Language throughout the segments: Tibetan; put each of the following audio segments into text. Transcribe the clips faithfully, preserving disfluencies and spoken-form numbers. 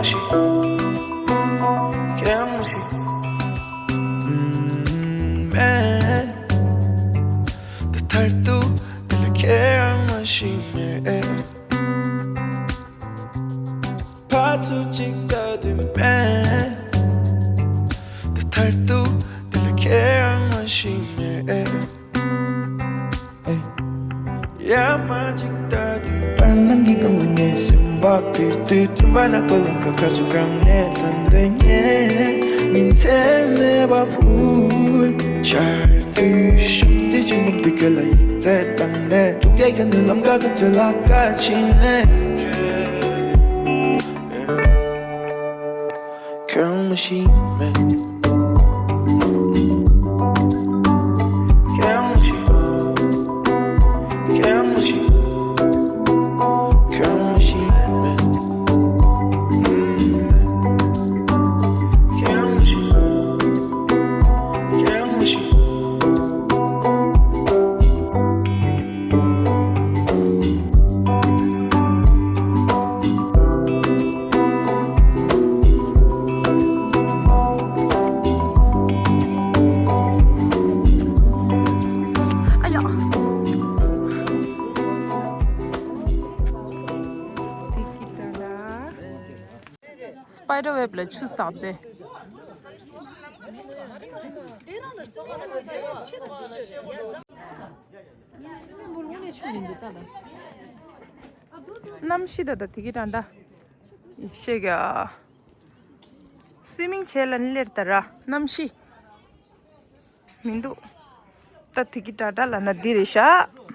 ཁྱེད་རང་མ་ཤེས། ཨུམ། མེད། ད་མཐར་ཐུག་འདི་ལ་ཁྱེད་རང་མ་ཤེས་མེད། ཕར་ཚུར་གཅིག་ལྟ་དུས་མེད། ད་མཐར་ཐུག་འདི་ལ་ཁྱེད་རང་མ་ཤེས་མེད། ཡར་མར་གཅིག་ལྟ་དུས་བར་སྣང་གི་སྒང་ལ་ངའི་སེམས་པ་འཕུར་དུས། སེམས་པ་ནག་པོ་ལམ་ཁ་ཁ་ཚུར་གང་ནས་ཐོན་དུས། ངས་ཉིན་མཚན་མེད་པར་འཕུར། ཆར་དུས་ཤུགས་རྩེད་ཆེན་པོ་འདི་ཁ་ལ་ཡིག་ཚད་བཏང་ནས། ཐུག་ཡས་ཁ་ནས་ལམ་ཁ་ཁ་ཚུར་ལ་ཁ་ཕྱིན་ནས། ཁྱོད་རང་མ་ཤེས་མེད། ཁྱོད་རང་མ་ཤེས། ཁྱོད་རང་མ་ཤེས། ཁྱོད་རང་མ་ཤེས་མེད། ཁྱོད་རང་མ་ཤེས། ཁྱོད་རང་མ་ཤེས། ཨ་ཡ། སི་པའི་ཌར་ཝེབ་ལ་ཆུ་ཟགས་ཏེ། གནམ་གཤིས་ད་ད་དེ་གི་དྲན་ད། ཤེས་ག་སུའི་མིང་བྱས་ལ་ནི་ལེར་ད་ར་གནམ་གཤིས། མི་འདུག་ད་དེ་གི་དྲ་དྲ་ལ་ན་འདི་རེད་ཤག་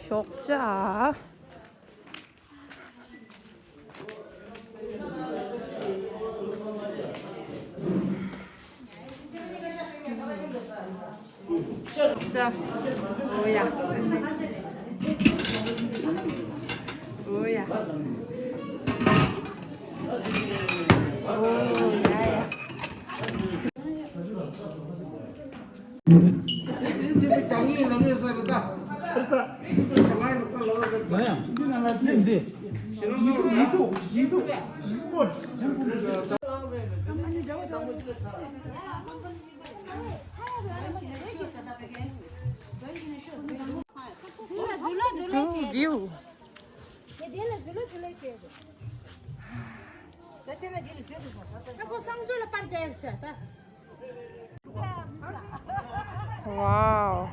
ཞོགས་ཇ། ཅ། འོ་ཡ། འོ་ཡ། འོ་ཡ་ཡ། View. Wow.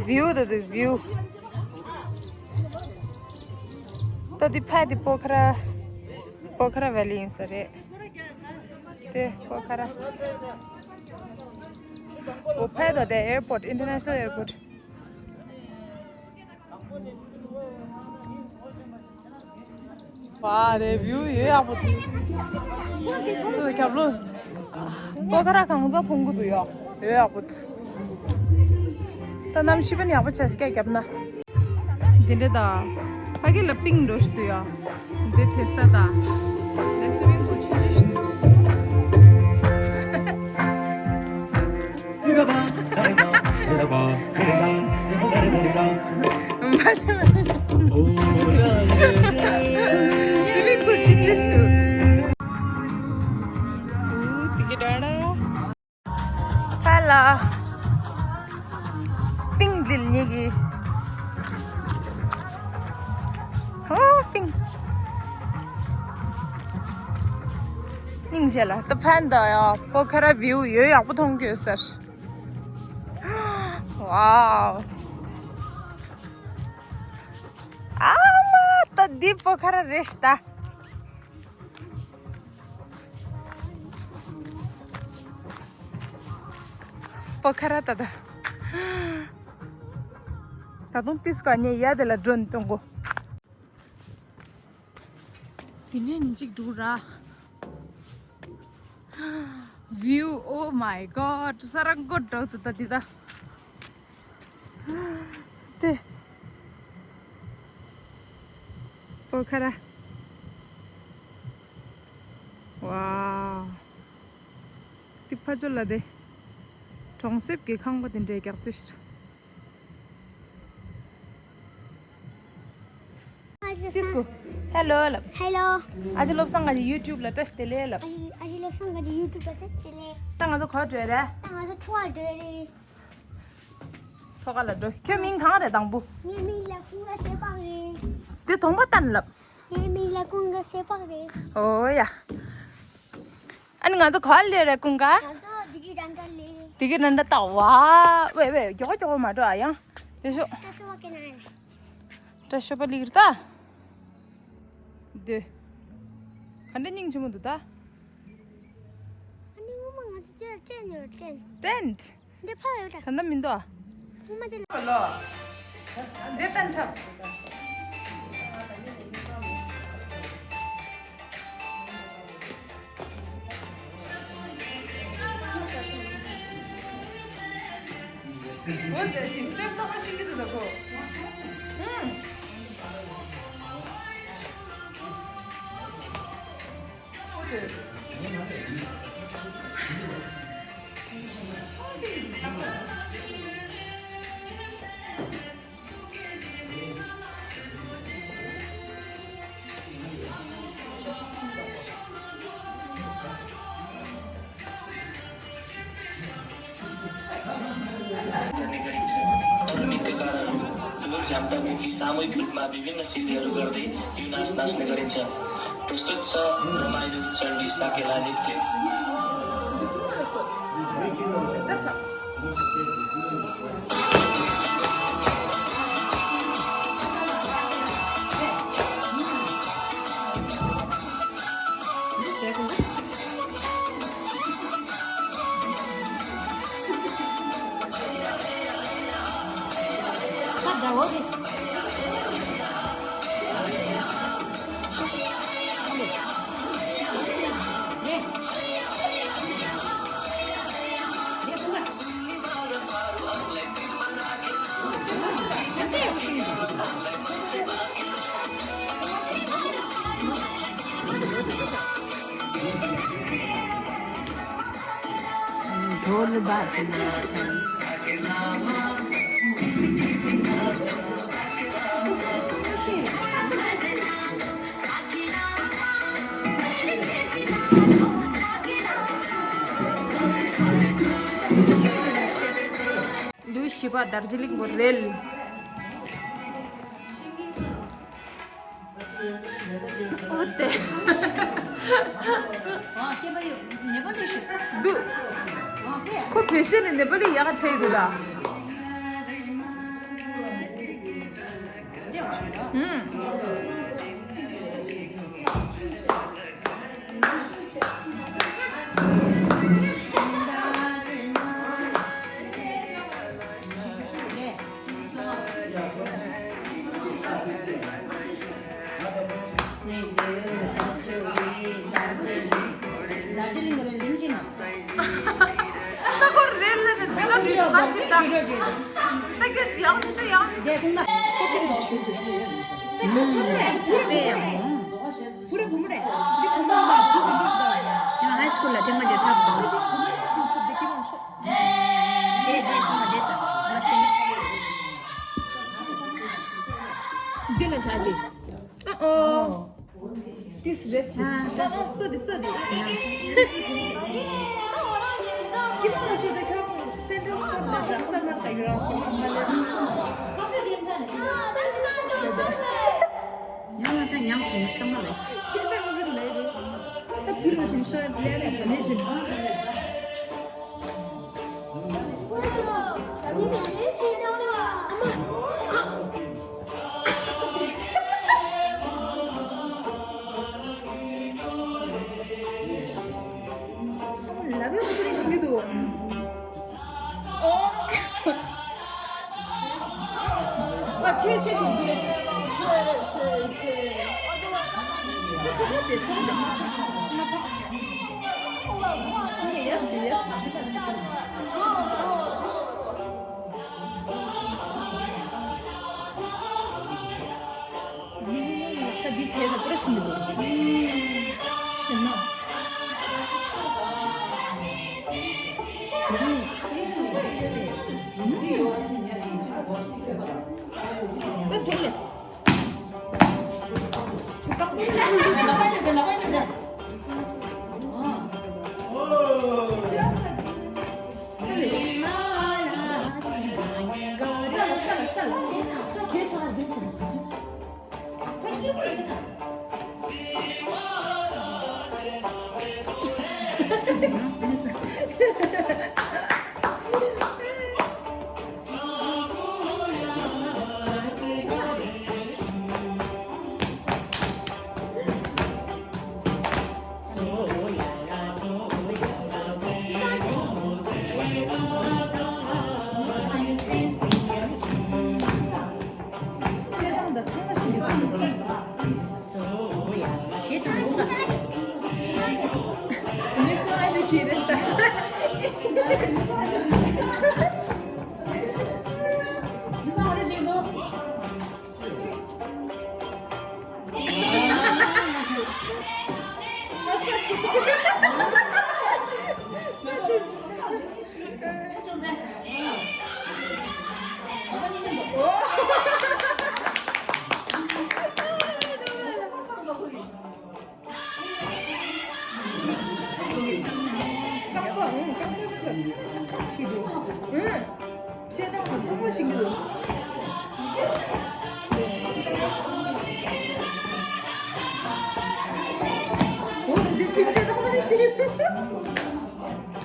View ད་དུ་view. ད་འདི་ཕ་འདི་པོ་ཁ་ར། པོ་ཁ་ར་ཝེ་ལི་ཡིན་ས་རེད། དེ་པོ་ཁ་ར། འོ་ཕ་ད་དེ་airport, international airport. ཝ་རེ་བིའུ་ཡོད་ཡག་པོ་འདུག་ཁྱབ་ལོ། པོ་ཁ་ར་གང་ཚ་ཕུང་གི་འདུག་ཡོད་ཡག་པོ་འདུག་ད་གནམ་གཤིས་པ་ནི་ཡག་པོ་བྱས་སྐད་རྒྱབ་ན། འདི་འདྲ་ད། ཕ་གི་ལ་པིང་འགྲོ་ཞིག་འདུག་ཡ། འདི་དེ་ས་ད། འདི་སུ་མིང་པོ་ཆུ་ཆུ་ཞིག་འདུག་ཧ་ལ། པིང་འདིལ་ཉེ་གི། ཧོ་པིང་། སྙིང་རྗེ་ལ་ད་ཕན་ད་ཡ་པོ་ཁ་ར་བིའུ་ཡོད་ཡག་པོ་མཐོང་གི་ཡོད་ཟེར། ཝའོ། ཨ་མ་ད་འདི་པོ་ཁ་ར་རེད་ཤག་ད། པོ་ཁ་ར་ད་ད། ད་དུང་ཏིས་ཀ་ཉེ་ཡ་དེ་ལ་drone་གཏོང་གོ། དེ་ནས་ཉིན་གཅིག་འགྲོ་ར། View, oh my God, ས་ར་མགོ་འགྲོ་ཏུ་ད་འདི་ད། ཁ་ར། ཝའོ། ཏི་ཕ་ཅོ་ལ་དེ། གྲོང་གསེབ་ཀྱི་ཁང་པ་དེ་འདྲའི་རྒྱག་རྩིས་ཤིག་ཏིས་ཀོ། ཧེ་ལོ་ལབ། ཧེ་ལོ། ཨ་ཅེ་བློ་བཟང་ག་ཅིག་ཡུ་ཊུབ་ལ་བཀྲ་ཤིས་བདེ་ལེགས་ལབ། ཨ་ཅེ་ཨ་ཅེ་བློ་བཟང་ག་ཅིག་ཡུ་ཊུབ་ལ་བཀྲ་ཤིས་བདེ་ལེགས། ད་ང་ཚོ་ག་པར་འགྲོ་རེད། ད་ང་ཚོ་ཐུ་བ་འགྲོ་རེད། ཐོ་ག་ལ་འགྲོ། ཁྱོད་མིང་གང་རེད་དང་པོ། ངའི་མིང་ལ་ཀུན་དགའ་བྱེད་པ་རེད། དེ་གདོང་པ་བསྟན་ལབ། ངའི་མིང་ལ་ཀུན་དགའ་བྱེད་པ་རེད། ཨོ་ཡ། ཨ་ནི་ང་ཚོ་ག་པར་སླེབས་རེད་ཀུན་དགའ། ང་ཚོ་དེ་གི་ར་འདྲ་ལས། དེ་གི་ར་འདྲ་ལྟ་བ། ཝེ་ཝེ་མགྱོགས་མགྱོགས་མ་འགྲོ་ཨ་ཡང་། དེ་ཤོ། ད་ཤོ་བ་ཀེ་ན་རེད། ད་ཤོ་བ་ལིག་རེད་ད། དེ། ག་འདྲ་སྙིང་རྗེ་མོ་འདུག་ད། ཨ་ནི་ངོ་མ་ང་ཚོ་དེ་ལ་ཏྲེན་ཡོད་ཏྲེན། ཏྲེན། འདི་ཕ་ཡོད་ད། ད་ལྟ་མི་འདུག་ཨ། ངོ་མ་དེ་ལ། ལོ། འདི་ཏན་ཁྲབ། འོ་དེ་ཅིག་སི་ཊེབ་ཚང་མ་ཤེས་ཀྱི་འདུག་ད་གོ། ཧུམ། गर्ने गरिन्छ। अरू नृत्यकारहरू ढोल झ्याम्टा बोकी सामूहिक रूपमा विभिन्न सिद्धिहरू गर्दै यो नाच नाच्ने गरिन्छ। प्रस्तुत छ रमाइलो चण्डी साकेला नृत्य। ལུས་བཞི་པ་དར་ཇི་ལིང་གོ་རེད། ཨོ་ཏེ། ཨ་སྐྱེས་པ་ཡོད་ནེ་པ་ལི་ཞིག་འདུག་ཨ་ཕེ། ཁོ་བོད་གཞས་ནས་ནེ་པ་ལི་ཡག་ག་ཆགས་ཡོད་འདུག་ད། ཨུམ། ད་ཁོ་རེད་ལ་ནི་ཚིག་ལ་འགྲོ་ཡོད་ཁ་ཆེ་ད། ད་ཁྱོད་ཡག་མི་འདུག་ཡག་མི་འདུག་ཡང་ཧའི་སྐུལ་ལ་ཐེངས་མ་གཅིག་ཐོབ་སོང་། འདི་ལ་བཞག་ཅིག་ཨ་ཨོ། ཏིས་རེད་ཤི། ཨ་ཨོ་སོ་དི་སོ་དི། ཀི་མ་ལ་ཤི་དེ་ཁ་སེན་ཊར་སི་ཀོར་ལ་རག་ས་མ་ཏག་རག་ཀི་མ་མ་ལེ། ཡང་ང་ཚོ་ཉམས་སུ་མི་ཚང་མ་ལེ། ཁྱེད་ཅག་ང་ཚོ་ལེ་རེད། ད་བུ་རུ་ཤིན་ཤ་ལེ་རེད་ལེ་ཤིན། ལབ་ཡོད་ཁུ་རེ་ཞིག་མི་འདུག་ཨོ། ཨ་ཆེ་ཆེ་ཆེ་ཆེ་ཆེ་ཆེ། ཨ་ཚོ་བ་དེ་ཚོ་དེ་ཚོ་དེ་ཚོ་དེ་ཚོ། Yes, yes. ད་འདི་ མི་འདུག་ཤེས་ན། ད་དེ་ལས།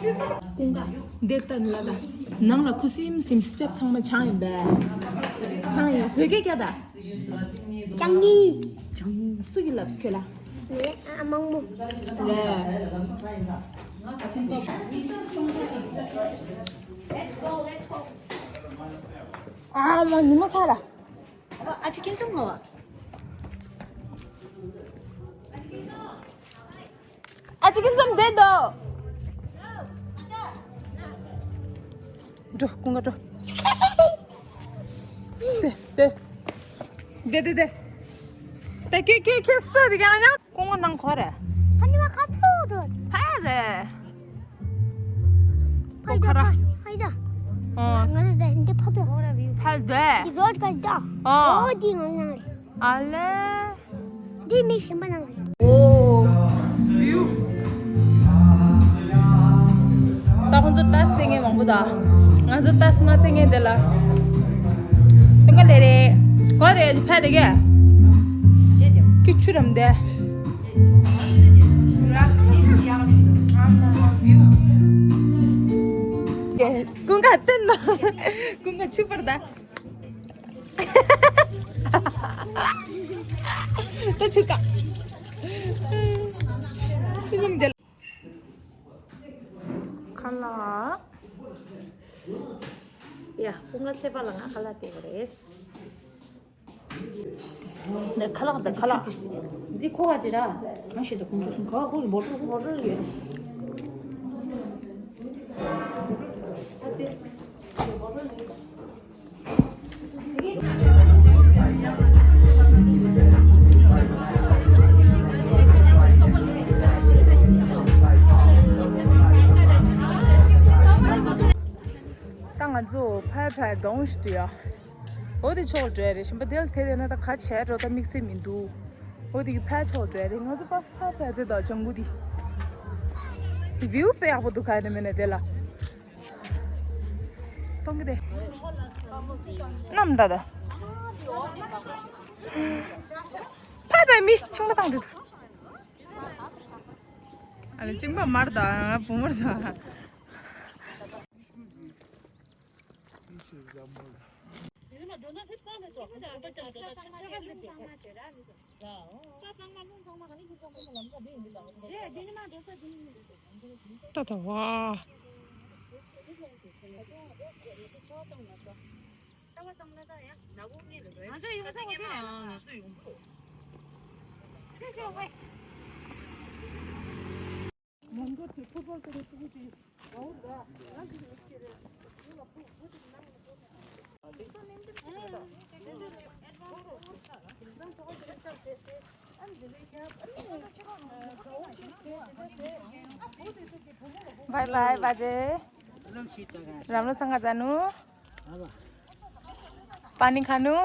ཆུ་ཀ། ཀུན་དགའ། འདི་ལྟ་ལ་ད། ནང་ལ་ཁུ་སིམ་སིམ་སི་ཊེབ་ཚང་མ་ཆང་ཡིན་པས། ཆང་ཡིན། བོད་སྐད་རྒྱག་ད། ཅང་ངི། ཅང་ངི། སུ་གིས་ལབ་ཁྱོད་ལ། ངའི་ཨ་མང་མོ། རེད། ཨ་མ་ཉི་མ་ཚ་ལ། ཨ་ཅོ་ཁྱེད་སོང་ངོ་། ཨ་ཅོ་ཁྱེད་སོང་བསྡད་དོ། འགྲོ་ཀུན་དགའ་འགྲོ། དེ་དེ། དེ་དེ་དེ། དེ་ཁྱེད་ཁྱེད་ཁྱེད་སུ་དེ་ག་ཡང་ཀུན་དགའ་ནང་གོ་རེད། ཧ་ནི་མ་ཁ་ཕོ་དོ། ཕ་རེད། ཁོ་ཁ་ར། ཧ་ཡ། ཨོ། ང་ལ་ཟ་འདི་ཕ་ཕ། ཕ་ལ་དེ། འདི་རོ་ཀ་ད། ཨོ། ཨོ་འདི་ང་ནང་རེད། ཨ་ལེ། འདི་མི་གཞན་པ་ནང་རེད། ཨོ། བིའུ། ད་ཁོང་ཚོ་ཏཱས་རྩེ་མཁན་མང་པོ་ད། ང་ཚོ་ཏཱས་མ་རྩེ་མཁན་དེ་ལ། དེ་ག་ལེ་རེད། གོ་རེད་ཕ་དེ་གས། ཀི་ཆུ་རམ་དེ། ཀུན་དགའ་བསྟན་ན། ཀུན་དགའ་ཆུ་པར་ད། ད་ཆུ་ཀ་ཆུ་ལམ་རྒྱལ། ཁ་ལག་ཡ། ཀུན་དགའ་ཚེ་པ་ལ་ང་ཁ་ལག་སྟེར་བ་རེད། འདི་ཁ་ལག་འདི་ཁ་ལག་འདི་ཁོ་ག་ཅི་ར། ང་ཤེས་ད་ཁོང་ཚོ་སོང་ག་ཁོ་གི་བོ་ཊལ་བོ་ཊལ་ཡོད། ད་ང་ཚོ་ཕར་ཕར་གདོང་ཞིག་ཏུ་ཡ། འོ་དེ་ཕྱོགས་འགྲོ་ཡ་རེད། གཞན་པ་དེ་ལ་དེ་དེ་ན་ད་ག་བྱས་འགྲོ་ད་དམིགས་བསལ་མི་འདུག་འོ་དེ་གི་ཕར་ཕྱོགས་འགྲོ་ཡ་རེད། ང་ཚོ་པ་སི་ཕར་ཕར་དེ་དང་ལྗང་གུ་དེ། དེ་བིའུ་དཔེ་ཡག་པོ་འདུག་ག་ནས་མེད་ན་དེ་ལ། གཏོང་གི་དེ། ནམ་ད་ད། ཕར་ཕར་མི་ཆུང་མ་བཏང་དུས། ཨ་ནི་གཅིན་པ་མར་དང་བུ་མར་དང་། ཏ་ཏ་ཝ། बाई बाई बाजे। राम्रोसँग जानु। पानी खानु।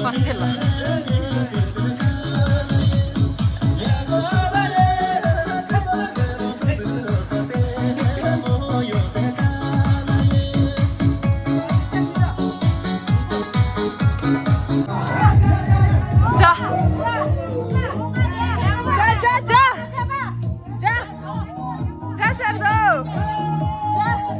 པ་སྟེ་ལ། ཇ། ཇ་ཇ་ཇ། ཇ། ཇ་ཤར་དོ། ཇ།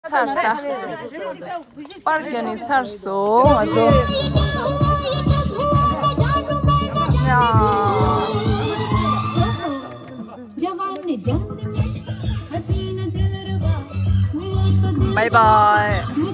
ཚར་ས། པར་རྒྱག་ནས་ཚར་སོང་ང་ཚོ། ཡ། Bye bye.